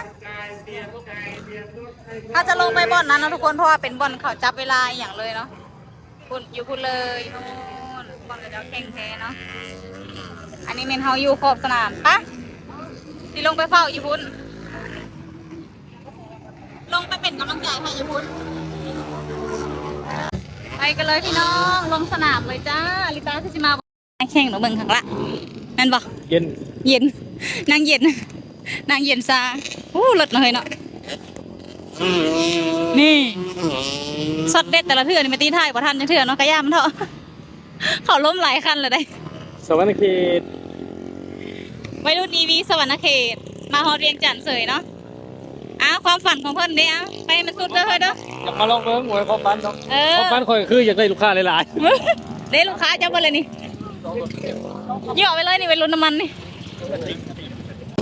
ເຮົາຈະລົງໄປບ່ອນນັ້ນເນາະທຸກຄົນ ເພາະວ່າເປັນບ່ອນເຂົາຈັບເວລາອີ່ຫຍັງເລີຍເນາະ. ພຸ້ນ ຢູ່ພຸ້ນເລີຍ ພຸ້ນ ບ່ອນເຂົາເຈົ້າແຂ່ງແທ້ເນາະ. ອັນນີ້ແມ່ນເຮົາຢູ່ຂອບສະໜາມ ປະ ຊິລົງໄປເຝົ້າຢູ່ພຸ້ນ ລົງໄປເປັນກຳລັງໃຈໃຫ້ຢູ່ພຸ້ນ. ໄປກັນເລີຍພີ່ນ້ອງ ລົງສະໜາມເລີຍຈ້າ. ລິຕາຄືຊິມາ ແຂ່ງເນາະ ເບິ່ງຂ້າງລະ ແມ່ນບໍ່? ເຢັນ ເຢັນ ນາງເຢັນ ນາງເຢັນຊາ. ໂອ້ ເລີດເນາະເຮີ້ຍເນາະ. ນີ້ ຊັອດເດັດແຕ່ລະເທື່ອນີ້ ແມ່ນຕີຖ່າຍບໍ່ທັນຈັກເທື່ອເນາະ ກະຢ່າມັນເຖາະ. ເຂົາລົ້ມຫຼາຍຄັນແລ້ວເດ້. ສະຫວັນນະເຂດ ໄວລຸ້ນອີວີສະຫວັນນະເຂດ ມາຮອດວຽງຈັນເສີຍເນາະ. ອ້າວ ຄວາມຝັນຂອງເພິ່ນເດ້ ອ້າວ ໄປໃຫ້ມັນສຸດເດີເຮີ້ຍເດີ. ຢາກມາລອງເບິ່ງ ໂອ້ຍ ຄວາມຝັນເນາະ. ເອີ ຄວາມຝັນຂ້ອຍຄືຢາກໄດ້ລູກຄ້າຫຼາຍໆ. ເດ້ ລູກຄ້າເຈົ້າເບິດເລີຍນີ້ ເຍາະໄປເລີຍນີ້ ໄວລຸ້ນນ້ຳມັນນີ້.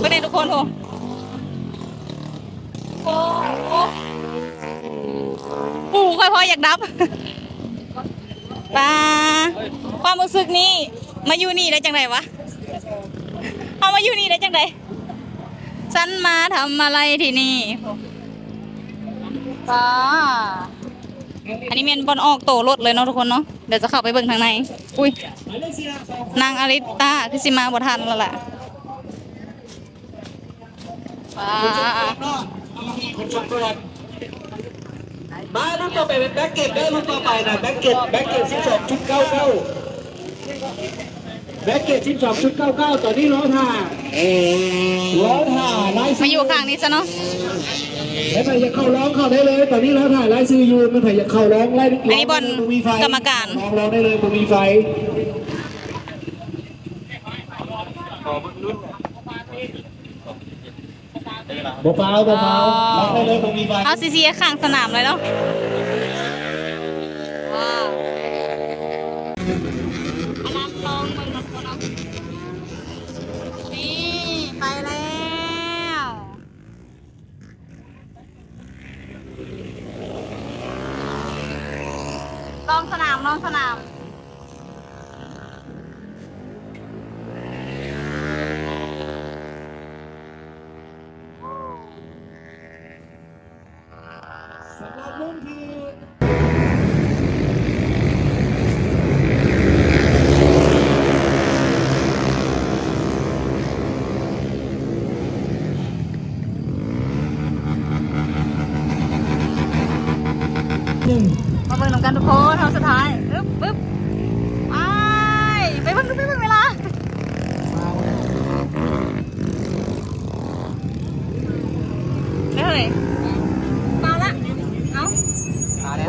ເບິ່ງແດ່ທຸກຄົນ ໂອ້ ໂອ້ ໂອ້ ຫູຂ້ອຍພໍຢາກດັບ. ປາ ຄວາມຮູ້ສຶກນີ້ ມາຢູ່ນີ້ໄດ້ຈັ່ງໃດວະ? ເຮົາມາຢູ່ນີ້ໄດ້ຈັ່ງໃດ? ສັນມາທຳອະໄລທີ່ນີ້ ປາ. ອັນນີ້ແມ່ນບ່ອນອອກໂຕລົດເລີຍເນາະທຸກຄົນເນາະ. ດຽວຈະເຂົ້າໄປເບິ່ງທາງໃນ. ອຸ້ຍ ນາງອາລິດຕາຄືຊິມາບໍ່ທັນແລ້ວລະ. ມາລຸ້ນຕໍ່ໄປເປັນແບັກເກັດເດີ ລຸ້ນຕໍ່ໄປນະ ແບັກເກັດ ແບັກເກັດສິບສອງຈຸດເກົ້າເກົ້າ ແບັກເກັດສິບສອງຈຸດເກົ້າເກົ້າ. ຕອນນີ້ລໍຖ້າ ລໍຖ້າລາຍຊື່ ມາຢູ່ຂ້າງນີ້ຊະເນາະ. ໃຜຢາກເຂົ້າລອງເຂົ້າໄດ້ເລີຍ ຕອນນີ້ລໍຖ້າລາຍຊື່ຢູ່. ແມ່ນໃຜຢາກເຂົ້າລອງລາຍ ອັນນີ້ບ່ອນກຳມະການ ລອງ ລອງໄດ້ເລີຍ ບໍ່ມີໄຟ. ບໍ່ຟາວ ບໍ່ຟາວ ອໍ ລັກໄດ້ເລີຍ ບໍ່ມີໄຟ. ເຮົາຊິເຊຍຂ້າງສະໜາມເລີຍເນາະ. ວ້າວ ອັນນັ້ນລອງເບິ່ງເນາະ ນີ້ ໄປແລ້ວ. ລອງສະໜາມ ລອງສະໜາມ. ສຳລັບລຸ້ນທີ່ ໜຶ່ງ ມາເບິ່ງນຳກັນທຸກຄົນ ຮອບສຸດທ້າຍ ອຶບ ປຶບ ໄປ ໄປເບິ່ງ ໄປເບິ່ງເວລາ ໄດ້ເທົ່າໃດ? ເປົ່າລະ ເອົ້າ ມາແລ້ວ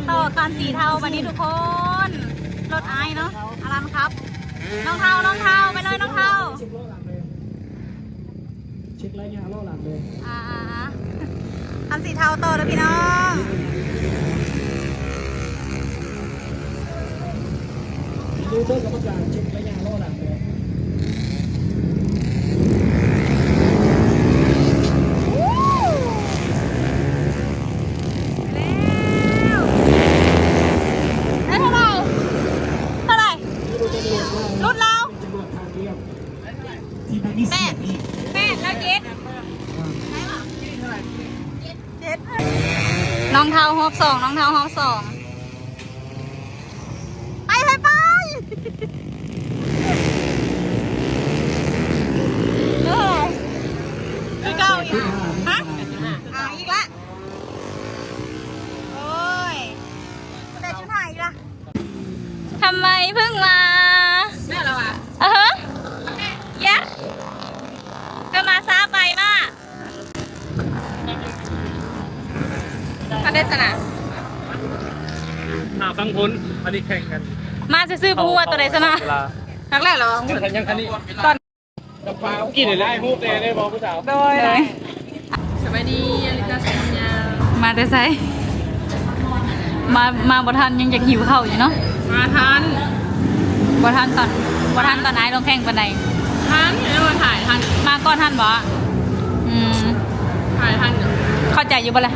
ຕໍ່ຄັນສີເທົາບັດນີ້ທຸກຄົນ ລົດອ້າຍເນາະ ອາລັນຄັບ ນ້ອງເທົາ ນ້ອງເທົາ ໄປເລີຍນ້ອງເທົາ. ເຊັກໄລຍະລໍ້ຫຼັງເລີຍ ອ່າໆໆ ຄັນສີເທົາຕໍ່ເດີພີ່ນ້ອງ. ດູເດີກຳມະການ ເຊັກໄລຍະລໍ້ຫຼັງເລີຍ. ໄດ້ເທົ່າໃດ? ເທົ່າໃດ? ລຸ້ນລາວ ແປດ ແປດແລ້ວເຈັດ ເຈັດ ນ້ອງເທົ້າຮອບສອງ ນ້ອງເທົ້າຮອບສອງ ໄປ ໄປ ໄປ ເອີຍ ຄືເກົ່າອີກ ຮະ ອ່າ ອີກລະ ໂອ້ຍ ແປດຈຸດຫ້າ ອີກລະ ທຳໄມເພິ່ງມາ ແມ່ນແລ້ວຫວາ ເອີ ຢາ ເພິ່ງມາຊ້າໄປມາ. ເຂົາໄດ້ຊະນະ ຫາຟັງຜົນ ອັນນີ້ແຂ່ງກັນ ມາຊື່ໆ ບໍ່ຮູ້ວ່າໂຕໃດຊະນະ ເວລາ ຮັກແລ້ວເນາະ ຍັງ ຍັງຄັນນີ້ ຕອນ ກິນໄດ້ຮູບແດ່ເດ້ບໍ່ຜູ້ສາວ ໂດຍ ໂດຍ ສະບາຍດີ ອາລິຕາ ສາຍຍາ ມາແຕ່ໃສ? ມາ ມາບໍ່ທັນ ຍັງຢາກຫິວເຂົ້າຢູ່ເນາະ ມາທັນ ບໍ່ທັນຕອນ ບໍ່ທັນຕອນອ້າຍລົງແຂ່ງປານໃດ ທັນ ເອີ ມາຖ່າຍທັນ ມາກ່ອນທັນບໍ່? ອືມ ຖ່າຍທັນຢູ່ ເຂົ້າໃຈຢູ່ບໍ່ລະ?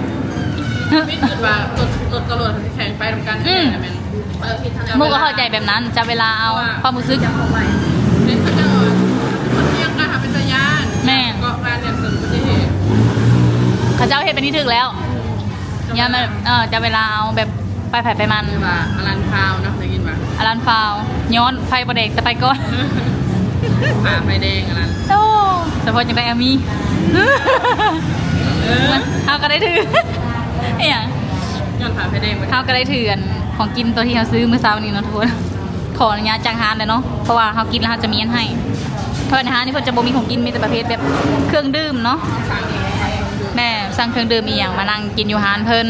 ມີຄິດວ່າຕົດ ຕົດຕະຫຼວດແຂ່ງໄປນຳກັນ ອືມ ແມ່ນ ໝູ່ກໍເຂົ້າໃຈແບບນັ້ນ ຈັບເວລາເອົາ ເພາະວ່າຄວາມຮູ້ສຶກ ເຫັນເຂົາເຈົ້າ ຄົນທີ່ຍັງກະຫາເປັນຕາຢ້ານ ແມ່ນ ເກາະການຫຍັງເກີດອຸບັດຕິເຫດ ເຂົາເຈົ້າເຮັດແບບນີ້ຖືກແລ້ວ ອືມ ຢ້ານມັນ ເອີ ຈັບເວລາເອົາແບບ ໄປໃຜໄປມັນ ວ່າອາລັນຟາວເນາະ ໄດ້ຍິນວ່າອາລັນຟາວ ຍ້ອນໄຟບໍ່ແດງແຕ່ໄປກ່ອນ ຝ່າໄຟແດງອາລັນ ໂອ້ ສະເພາະຈັ່ງໄດ້ອາມີ ເອີ ເຮົາກໍໄດ້ຖື ອີຫຍັງ ຍ້ອນຝ່າໄຟແດງບໍ່ໄດ້ ເຮົາກໍໄດ້ຖືອັນຂອງກິນຕົວທີ່ເຮົາຊື້ມື້ເຊົ້ານີ້ເນາະທຸກຄົນ ຂໍອະນຸຍາດຈາກຮ້ານແຫຼະເນາະ ເພາະວ່າເຮົາກິນແລ້ວເຮົາຈະມີອັນໃຫ້ ເພາະໃນຮ້ານນີ້ເພິ່ນຈະບໍ່ມີຂອງກິນ ມີແຕ່ປະເພດແບບເຄື່ອງດື່ມເນາະ ແມ່ນ ສັ່ງເຄື່ອງດື່ມອີ່ຫຍັງມານັ່ງກິນຢູ່ຮ້ານເພິ່ນ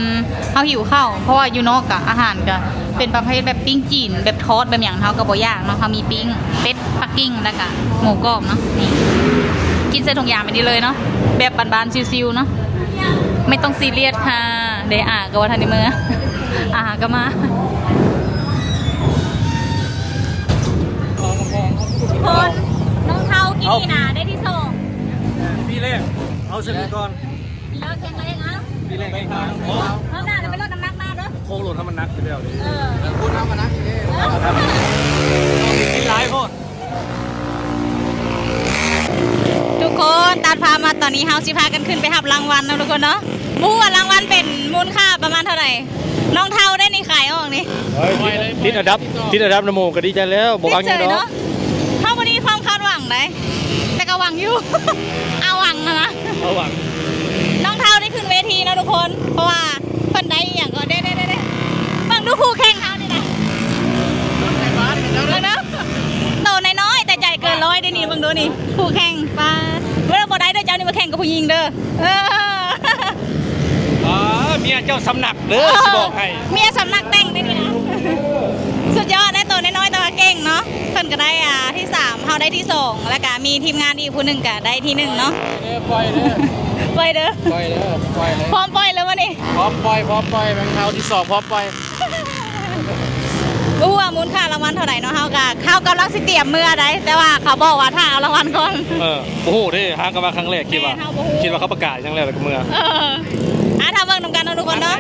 ເຮົາຫິວເຂົ້າ ເພາະວ່າຢູ່ນອກກະອາຫານກະເປັນປະເພດແບບປີ້ງຈີນ ແບບທອດແບບຫຍັງ ເຮົາກະບໍ່ຢາກເນາະ ເຮົາມີປີ້ງ ເປັດປັກກິ່ງ ແລ້ວກະໝູກອບເນາະ ນີ້ ກິນໃສ່ຖົງຢາງແບບນີ້ເລີຍເນາະ ແບບບ້ານໆ ຊິວໆ ເນາະ ໄມ່ຕ້ອງຊີຣຽສຄ່ະ ເດ ອາກະວ່າທັນໄດ້ເມືອ ອາກະມາ ຄົນ ນ້ອງເທົ້າກິນນີ້ນະ ໄດ້ທີສອງ ປີແລກ ເອົາຊັ້ນກ່ອນ ປີແລກແຂງແຮງ ເອົາ ປີແລກແຂງແຮງ ຮອບໜ້າໄປລົດນ້ຳໜັກມາເດີ ໂຄງລົດເຮົາມັນໜັກຢູ່ແລ້ວ ເອີ ເອົາຂຶ້ນເອົາມາໜັກຢູ່ເດີ ກິນຫຼາຍໂພດ ທຸກຄົນ ຕັດພາບມາຕອນນີ້ ເຮົາຊິພາກັນຂຶ້ນໄປຮັບລາງວັນເນາະທຸກຄົນເນາະ ບໍ່ຮູ້ວ່າລາງວັນເປັນມູນຄ່າປະມານເທົ່າໃດ ນ້ອງເທົ້າໄດ້ນີ້ຂາຍອອກນີ້ ຕິດອັນດັບ ຕິດອັນດັບນຳໝູ່ກະດີໃຈແລ້ວ ບໍ່ຫວັງຫຍັງດອກ ເຮົາບໍ່ໄດ້ມີຄວາມຄາດຫວັງໃດ ແຕ່ກະຫວັງຢູ່ ອາຫວັງຫັ້ນນະ ອາຫວັງ ນ້ອງເທົ້າໄດ້ຂຶ້ນເວທີເນາະທຸກຄົນ ເພາະວ່າ ເພິ່ນໄດ້ອີ່ຫຍັງກໍໄດ້ ໄດ້ ໄດ້ ໄດ້ ເບິ່ງດູຄູ່ແຂ່ງເຮົານີ້ນະ ເບິ່ງເດີ ໂຕນ້ອຍໆ ແຕ່ໃຈເກີນຮ້ອຍເດ້ນີ້ ເບິ່ງດູນີ້ ຄູ່ແຂ່ງ ປ້າ ເບິ່ງບໍ່ໄດ້ເດີ ເຈົ້ານີ້ມາແຂ່ງກັບຜູ້ຍິງເດີ ເອີ ອາ ເມຍເຈົ້າສຳນັກເດີ ເອີ ຊິບອກໃຫ້ ເມຍສຳນັກແຕ່ງເດ້ນີ້ນະ ສຸດຍອດ ໄດ້ໂຕນ້ອຍໆ ແຕ່ວ່າເກັ່ງເນາະ ເພິ່ນກະໄດ້ ອາ ທີສາມ ເຮົາໄດ້ທີສອງ ແລ້ວກະມີທີມງານອີກຜູ້ໜຶ່ງກະໄດ້ທີໜຶ່ງເນາະ ປ່ອຍເດີ ປ່ອຍເດີ ປ່ອຍເດີ ປ່ອຍເດີ ພ້ອມປ່ອຍແລ້ວບໍ່ນີ້ ພ້ອມປ່ອຍ ພ້ອມປ່ອຍ ແມ່ນເຮົາທີສອງ ພ້ອມປ່ອຍ ບໍ່ຮູ້ວ່າມູນຄ່າລາງວັນເທົ່າໃດເນາະ ເຮົາກະ ເຮົາກຳລັງຊິຕຽມເມືອໃດ ແຕ່ວ່າເຂົາບອກວ່າຖ້າເອົາລາງວັນກ່ອນ ເອີ ບໍ່ຮູ້ເດ້ ຫາກະມາຄັ້ງແລກ ຄິດວ່າ ແມ່ນ ເຮົາບໍ່ຮູ້ ຄິດວ່າເຂົາປະກາດຫຍັງແລ້ວ ແລ້ວກະເມືອ ເອີ ອາ ຖ້າເບິ່ງນຳກັນເນາະທຸກຄົນເນາະ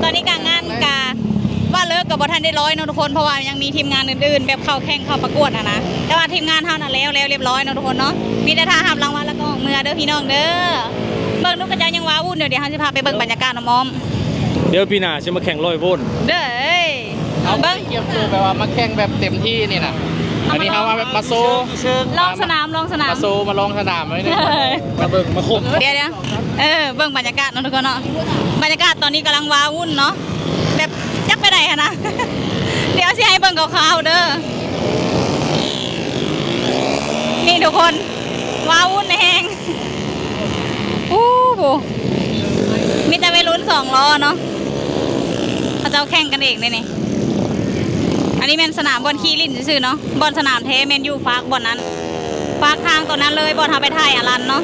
ຕອນນີ້ກະງານກະ ວ່າເລີກກະບໍ່ທັນໄດ້ຮ້ອຍເນາະທຸກຄົນ ເພາະວ່າຍັງມີທີມງານອື່ນໆ ແບບເຂົ້າແຂ່ງເຂົ້າປະກວດຫັ້ນນະ ແຕ່ວ່າທີມງານເຮົານະແລ້ວ ແລ້ວລຽບຮ້ອຍເນາະທຸກຄົນເນາະ ມີແຕ່ຖ້າຮັບລາງວັນແລ້ວກະອອກເມືອເດີພີ່ນ້ອງເດີ ເບິ່ງດູເຂົາເຈົ້າຍັງວ້າວຸ້ນຢູ່ ດຽວເຮົາຊິພາໄປເບິ່ງບັນຍາກາດອ້ອມໆ ດຽວປີໜ້າຊິມາແຂ່ງຮ້ອຍໂວນ ເດີ ເອົາ ເບິ່ງ ກຽມໂຕແບບວ່າມາແຂ່ງແບບເຕັມທີ່ນີ້ນະ ອັນນີ້ເຮົາວ່າແບບມາໂຊ ລອງສະໜາມ ລອງສະໜາມ ມາໂຊ ມາລອງສະໜາມໄວ້ນີ້ ມາເບິ່ງມາຄົມ ດຽວໆ ເອີ ເບິ່ງບັນຍາກາດເນາະທຸກຄົນເນາະ ບັນຍາກາດຕອນນີ້ກຳລັງວ້າວຸ້ນເນາະ ແບບຈັກໄປໃດຫັ້ນນະ ດຽວຊິໃຫ້ເບິ່ງຄ່າວໆເດີ ນີ້ທຸກຄົນ ວ້າວຸ້ນແຮງ ອູ້ ມີແຕ່ໄວລຸ້ນສອງລໍ້ເນາະ ເຂົາເຈົ້າແຂ່ງກັນເອງເດ້ນີ້ ອັນນີ້ແມ່ນສະໜາມບ່ອນຂີ່ຫຼິ້ນຊື່ໆເນາະ ບ່ອນສະໜາມແທ້ແມ່ນຢູ່ຟາກບ່ອນນັ້ນ ຟາກທາງໂຕນັ້ນເລີຍ ບ່ອນເຮົາໄປຖ່າຍອາລັນເນາະ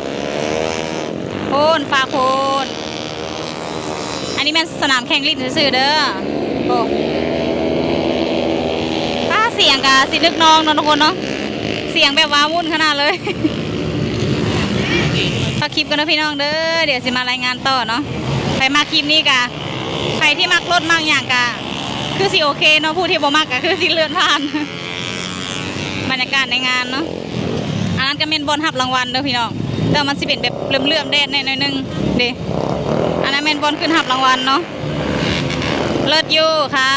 ໂພນ ຟາກໂພນ ອັນນີ້ແມ່ນສະໜາມແຂ່ງຫຼິ້ນຊື່ໆເດີ ໂອ້ ອາ ສຽງກະຊິນຶກນອງເນາະທຸກຄົນເນາະ ສຽງແບບວ້າວຸ້ນຂະໜາດເລີຍ ຝາກຄລິບກ່ອນເດີພີ່ນ້ອງເດີ ດຽວຊິມາລາຍງານຕໍ່ເນາະ ໃຜມັກຄລິບນີ້ກະ ໃຜທີ່ມັກລົດມັກຫຍັງກະ ຄືຊິໂອເຄເນາະ ຜູ້ທີ່ບໍ່ມັກກະຄືຊິເລື່ອນຜ່ານ ບັນຍາກາດໃນງານເນາະ ອັນນັ້ນກໍແມ່ນບ່ອນຮັບລາງວັນເດີພີ່ນ້ອງ ແຕ່ວ່າມັນຊິເປັນແບບເຫຼື້ອມໆແດດແດ່ໜ້ອຍໜຶ່ງເດ້. ອັນນັ້ນແມ່ນບ່ອນຂຶ້ນຮັບລາງວັນເນາະ. ເລີດຢູ່ຄ່ະ.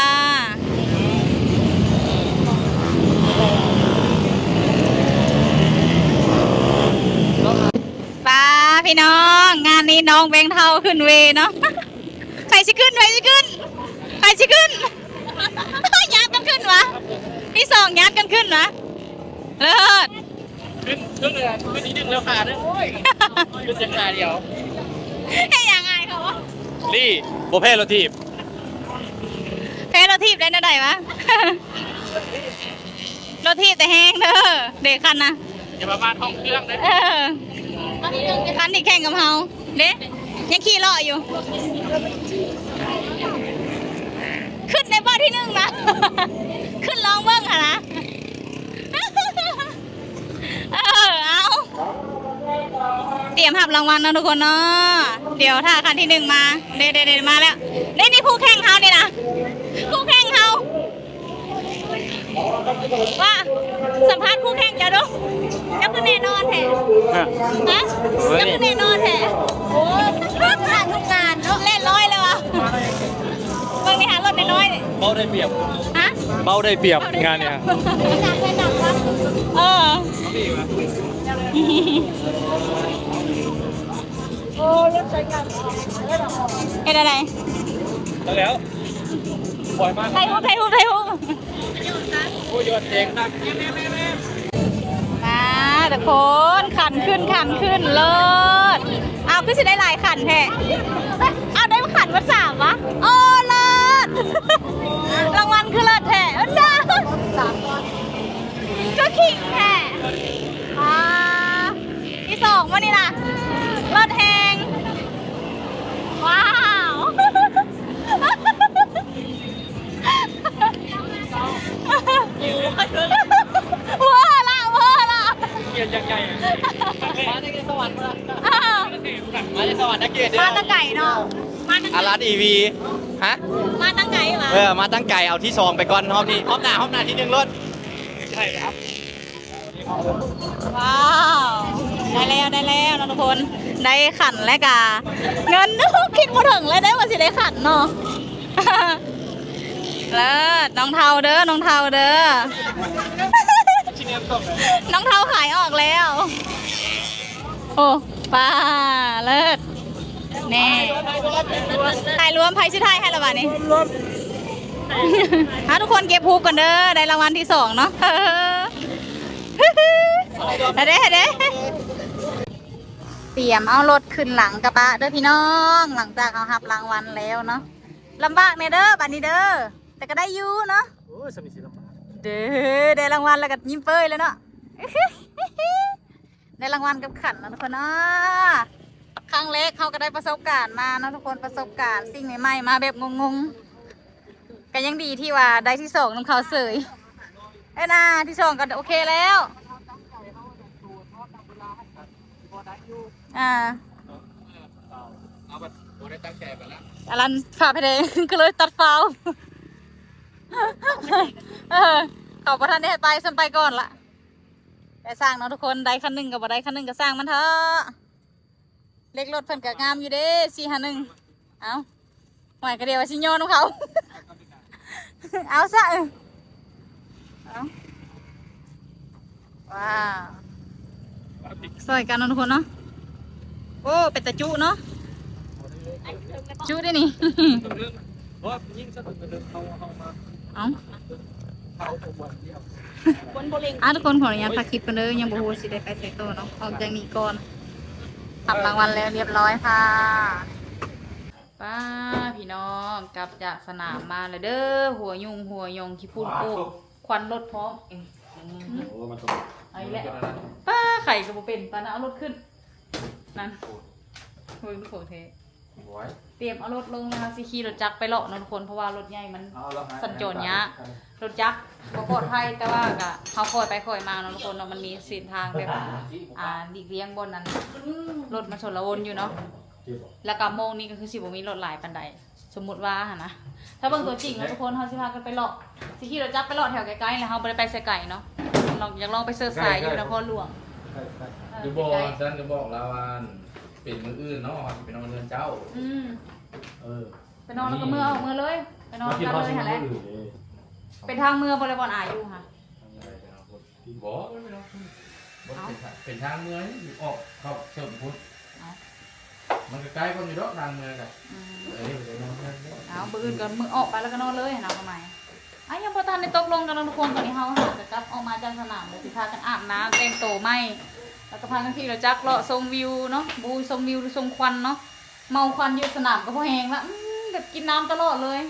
ປ້າ ພີ່ນ້ອງ ງານນີ້ນ້ອງແບງເທົ້າຂຶ້ນເວເນາະ. ໃຜຊິຂຶ້ນ ໃຜຊິຂຶ້ນ ໃຜຊິຂຶ້ນ? ຍາດກັນຂຶ້ນຫວາ? ທີສອງຍາດກັນຂຶ້ນຫວາ? ເລີດ. ຂຶ້ນ ຂຶ້ນເລີຍ ຂຶ້ນທີໜຶ່ງແລ້ວຄ່ະເດີ. ໂອ້ຍ ຂຶ້ນຈັກຄ່ະດຽວ. ເຮັດຫຍັງອາຍເຂົາວະ? ລີ້ ບໍ່ແພ້ລົດຖີບ. ແພ້ລົດຖີບໄດ້ແນວໃດວະ? ລົດຖີບແຕ່ແຮງເດີ ເດ ຄັນນະ. ຢ່າປະມາດຫ້ອງເຄື່ອງເດີ. ເອີ ຄັນທີ່ແຂ່ງກັບເຮົາເດ້ ຍັງຂີ່ເລາະຢູ່. ຂຶ້ນໄດ້ບໍ່ທີໜຶ່ງນະ? ຂຶ້ນລອງເບິ່ງຫັ້ນນະ. ເອີ ເອົາ ຕຽມຮັບລາງວັນເນາະທຸກຄົນເນາະ. ດຽວຖ້າຄັນທີໜຶ່ງມາ ເດ ເດ ເດ ມາແລ້ວເດ້. ນີ້ຜູ້ແຂ່ງເຮົານີ້ນະ ຜູ້ແຂ່ງເຮົາ. ວ່າ ສຳພາດຄູ່ແຂ່ງເຈົ້າດູ ເຈົ້າຄືແນ່ນອນແທ້? ຮະ? ເຈົ້າຄືແນ່ນອນແທ້? ໂອ້ຍ ຜ່ານທຸກງານເນາະ ແລ່ນລອຍເລີຍວ່າ. ເບິ່ງນີ້ຫາລົດນ້ອຍໆ ເບົາໄດ້ປຽບ. ຮະ? ເບົາໄດ້ປຽບງານນີ້. ເອີ ໂອ້ ລົດໃຊ້ກັນ ເຮັດແນວໃດ? ແລ້ວ ປອຍມາ ຖ່າຍຮູບ ຖ່າຍຮູບ ຖ່າຍຮູບ. ໂອ້ຍ ຍອດເຈັງນະ. ມາທຸກຄົນ ຂັນຂຶ້ນ ຂັນຂຶ້ນ ເລີດ. ອ້າວ ຄືຊິໄດ້ຫຼາຍຂັນແທ້? ອ້າວ ໄດ້ຂັນໝົດສາມຫວາ? ໂອ້ ເລີດ ລາງວັນຄືເລີດແທ້ ມັນດາ ຄືຄິງແທ້. ອ່າ ທີສອງບໍ່ນີ້ນະ? ເລີດແຮງ. ວ້າວ ເວີລະ ເວີລະ ກຽດຢ່າງໃຫຍ່. ມາແຕ່ສະຫວັນພຸ້ນນະ. ເອີ ມາແຕ່ສະຫວັນນະ ກຽດເດີ ມາແຕ່ໄກເນາະ. ມາແຕ່ ອາລັນ ອີ ວີ ຮະ? ມາແຕ່ໄກຫວາ? ເອີ ມາແຕ່ໄກ ເອົາທີສອງໄປກ່ອນຮອບນີ້ ຮອບໜ້າ ຮອບໜ້າທີໜຶ່ງໂລດ. ໃຊ່ຄັບ. ວ້າວ ໄດ້ແລ້ວ ໄດ້ແລ້ວເນາະທຸກຄົນ ໄດ້ຂັນແລ້ວກະເງິນ. ຄິດບໍ່ເຖິງເລີຍເດ້ວ່າຊິໄດ້ຂັນເນາະ. ເລີດ ນ້ອງເທົ້າເດີ ນ້ອງເທົ້າເດີ ນ້ອງເທົ້າຂາຍອອກແລ້ວ. ໂອ້ ປ້າ ເລີດ. ແນ່ ຖ່າຍລວມ ໃຜຊິຖ່າຍໃຫ້ລະບາດນີ້? ເອົາ ທຸກຄົນເກັບຮູບກ່ອນເດີ ໄດ້ລາງວັນທີສອງເນາະ. ເດ້ ເດ້ ຕຽມເອົາລົດຂຶ້ນຫຼັງກະບະເດີພີ່ນ້ອງ ຫຼັງຈາກເຮົາຮັບລາງວັນແລ້ວເນາະ. ລຳບາກແດ່ເດີບາດນີ້ເດີ ແຕ່ກະໄດ້ຢູ່ເນາະ. ໂອ້ຍ ສ່ຳນີ້ຊິລຳບາກ ເດີ ໄດ້ລາງວັນແລ້ວກະຍິ້ມເປີ້ຍແລ້ວເນາະ. ໄດ້ລາງວັນກັບຂັນເນາະທຸກຄົນເນາະ. ຄັ້ງແລກເຮົາກໍໄດ້ປະສົບການມາເນາະທຸກຄົນ ປະສົບການສິ່ງໃໝ່ໆ ມາແບບງົງໆ. ກໍຍັງດີທີ່ວ່າໄດ້ທີສອງນຳເຂົາເສີຍ. ເອີນາ ທີສອງກໍໂອເຄແລ້ວ. ອ່າ ເອົາແບບບໍ່ໄດ້ຕັ້ງໃຈປານນັ້ນ. ອາລັນ ຝາໄຟແດງ ກໍເລີຍຕັດຟາວ. ເອີ ເຂົາບໍ່ທັນໄດ້ໃຫ້ໄປ ສ່ຳໄປກ່ອນລະ. ແຕ່ຊ່າງເນາະທຸກຄົນ ໄດ້ຄັນໜຶ່ງກໍບໍ່ໄດ້ຄັນໜຶ່ງກໍຊ່າງມັນເທາະ. ເລກລົດເພິ່ນກໍງາມຢູ່ເດ້ ສີ່ຫ້າໜຶ່ງ. ເອົ້າ ຫວຍ ກະດຽວວ່າຊິຍໍນຳເຂົາ. ເອົາຊະ ເອີ ເອົາ ວ້າວ ຊ່ອຍກັນເນາະທຸກຄົນເນາະ. ໂອ້ ເປັນຕາຈຸເນາະ ຈຸເດ້ນີ້. ເອົ້າ ອ່າ ທຸກຄົນ ຂໍອະນຸຍາດພັກຄລິບກ່ອນເດີ ຍັງບໍ່ຮູ້ຊິໄດ້ໄປໃສຕໍ່ເນາະ. ອອກຈາກນີ້ກ່ອນ ຮັບລາງວັນແລ້ວຮຽບຮ້ອຍຄ່ະ. ປ້າ ພີ່ນ້ອງ ກັບຈາກສະໜາມມາແລ້ວເດີ ຫົວຍຸ່ງຫົວຍົງ ຂີ້ຝຸ່ນໂອກ ຄວັນລົດພ້ອມ. ເອີ ໂອ້ ມັນຕ້ອງ ເອົາອີກແລ້ວ ປ້າ ໄຂກໍບໍ່ເປັນ ປານນັ້ນເອົາລົດຂຶ້ນ ນັ້ນ ເບິ່ງຂອງແທ້. ຕຽມເອົາລົດລົງແລ້ວ ເຮົາຊິຂີ່ລົດຈັກໄປເລາະເນາະທຸກຄົນ ເພາະວ່າລົດໃຫຍ່ມັນສັນຈອນຍາກ ລົດຈັກບໍ່ປອດໄພ. ແຕ່ວ່າກະເຮົາຄ່ອຍໄປຄ່ອຍມາເນາະທຸກຄົນເນາະ ມັນມີເສັ້ນທາງແບບ ອ່າ ຫຼີກລ່ຽງບ່ອນນັ້ນ ລົດມັນຊົນລະວົນຢູ່ເນາະ. ແລ້ວກະໂມງນີ້ກໍຄືຊິບໍ່ມີລົດຫຼາຍປານໃດ ສົມມຸດວ່າຫັ້ນນະ. ຖ້າເບິ່ງຕົວຈິງເນາະທຸກຄົນ ເຮົາຊິພາກັນໄປເລາະ ຊິຂີ່ລົດຈັກໄປເລາະແຖວໃກ້ໆ ແລ້ວເຮົາບໍ່ໄດ້ໄປໃສໄກເນາະ. ນ້ອງຢາກລອງໄປເສີດສາຍຢູ່ນະຄອນຫຼວງ ຫຼືບໍ່ ຊັ້ນກໍບອກລາວວ່າ ເປັນມື້ອື່ນເນາະ ເຮົາຊິໄປນອນເຮືອນເຈົ້າ. ອືມ ເອີ ໄປນອນແລ້ວກໍເມືອອອກເມືອເລີຍ ໄປນອນກັນເລີຍຫັ້ນແຫຼະ. ເປັນທາງເມືອບໍ່ລະ ບ່ອນອາຢູ່ຫະ? ບໍ່ ບໍ່ໄປນອນພຸ້ນ ບໍ່ ເປັນທາງເມືອ ອອກເຂົ້າເຊິ່ງພຸ້ນ. ມັນກໍໄກກວ່າຢູ່ດອກ ທາງເມືອກະ. ອືມ ເອີ ໄປນອນເຮືອນເດີ. ເອົາ ມື້ອື່ນກໍມື້ອອກໄປແລ້ວກໍນອນເລີຍຫັ້ນນະ ຄວາມໝາຍ. ອາ ຍັງບໍ່ທັນໄດ້ຕົກລົງກັນເນາະທຸກຄົນ. ຕອນນີ້ເຮົາຫາກໍກັບອອກມາຈາກສະໜາມແລ້ວ ຊິພາກັນອາບນ້ຳແຕ່ງໂຕໃໝ່ ແລ້ວກໍພາກັນຂີ່ລົດຈັກເລາະຊົມວິວເນາະ. ບໍ່ຮູ້ຊົມວິວຫຼືຊົມຄວັນເນາະ ເມົາຄວັນຢູ່ສະໜາມກໍພໍແຮງລະ. ອືມ ແບບກິນນ້ຳຕະຫຼອດເລີຍ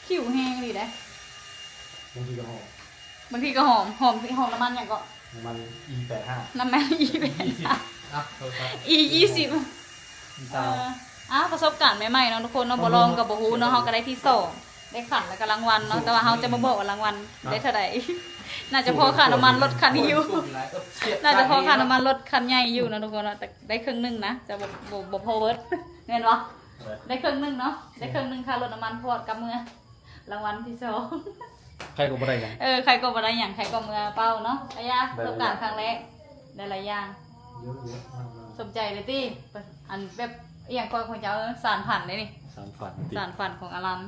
ຫິວແຮງອີ່ຫຼີເດ້. ບາງທີກໍຫອມ ບາງທີກໍຫອມ ຫອມ ຫອມນ້ຳມັນຫຍັງເກາະ? ນ້ຳມັນ ອີ ແປດຫ້າ ນ້ຳມັນ ອີ ແປດຫ້າ ອ່ະ ໂທດ ອີ ຊາວ ອ່າ ປະສົບການໃໝ່ໆເນາະທຸກຄົນເນາະ ບໍ່ລອງກໍບໍ່ຮູ້ເນາະ. ເຮົາກໍໄດ້ທີສອງ ໄດ້ຂັນແລ້ວກໍລາງວັນເນາະ ແຕ່ວ່າເຮົາຈະມາບອກວ່າລາງວັນໄດ້ເທົ່າໃດ. ໜ້າຈະພໍຄ່ານ້ຳມັນລົດຄັນນີ້ຢູ່ ໜ້າຈະພໍຄ່ານ້ຳມັນລົດຄັນໃຫຍ່ຢູ່ເນາະທຸກຄົນເນາະ. ແຕ່ໄດ້ເຄິ່ງໜຶ່ງນະ ຈະບໍ່ ບໍ່ ບໍ່ພໍເບິດ ແມ່ນບໍ່? ໄດ້ເຄິ່ງໜຶ່ງເນາະ ໄດ້ເຄິ່ງໜຶ່ງຄ່າລົດນ້ຳມັນ ເພາະວ່າກັບເມືອ ລາງວັນທີສອງ ໃຜກໍບໍ່ໄດ້ຫຍັງ. ເອີ ໃຜກໍບໍ່ໄດ້ຫຍັງ ໃຜກໍເມືອເປົ່າເນາະ. ອາຍາ ປະສົບການຄັ້ງແລກ ໄດ້ຫຼາຍຢ່າງ ສົມໃຈເລີຍຕິ. ອັນແບບອີ່ຫຍັງກໍຂອງເຈົ້າ ເອີ ສານຝັນເດ້ນີ້ ສານຝັນຕິ ສານຝັນຂອງອາລັນ.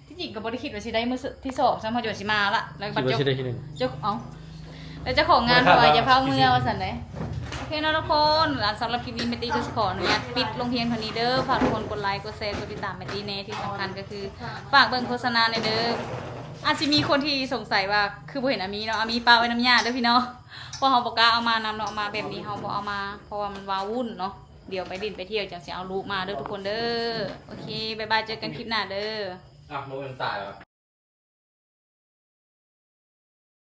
ທີ່ຈິງກໍບໍ່ໄດ້ຄິດວ່າຊິໄດ້ມື້ທີສອງຊ້ຳ ເຮົາຈະວ່າຊິມາລະ ແລ້ວບັດເຈົ້າ ເຈົ້າ ເອົ້າ ແລ້ວເຈົ້າຂອງງານວ່າຢ່າຟ້າວເມືອວ່າຊັ້ນເດ້. ໂອເຄເນາະທຸກຄົນ ສຳລັບຄລິບນີ້ແມ່ຕີກໍຊິຂໍອະນຸຍາດປິດລົງພຽງເທົ່ານີ້ເດີ. ຝາກທຸກຄົນກົດໄລ ກົດແຊ ກົດຕິດຕາມແມ່ຕີແດ່. ທີ່ສຳຄັນກໍຄືຝາກເບິ່ງໂຄສະນາແດ່ເດີ. ອາດຊິມີຄົນທີ່ສົງໄສວ່າຄືບໍ່ເຫັນອາມີເນາະ ອາມີປະໄວ້ນຳຍ່າເດີພີ່ນ້ອງ ເພາະເຮົາບໍ່ກ້າເອົາມານຳເນາະ. ເອົາມາແບບນີ້ເຮົາບໍ່ເອົາມາ ເພາະວ່າມັນວາວຸ້ນເນາະ. ດຽວໄປຫຼິ້ນໄປທ່ຽວຈັ່ງຊິເອົາລູກມາເດີທຸກຄົນເດີ. ໂອເຄ ບາຍບາຍ ເຈີກັນຄລິບໜ້າເດີ. ອ່ະ ບໍ່ແມ່ນຕາຍຫວາ?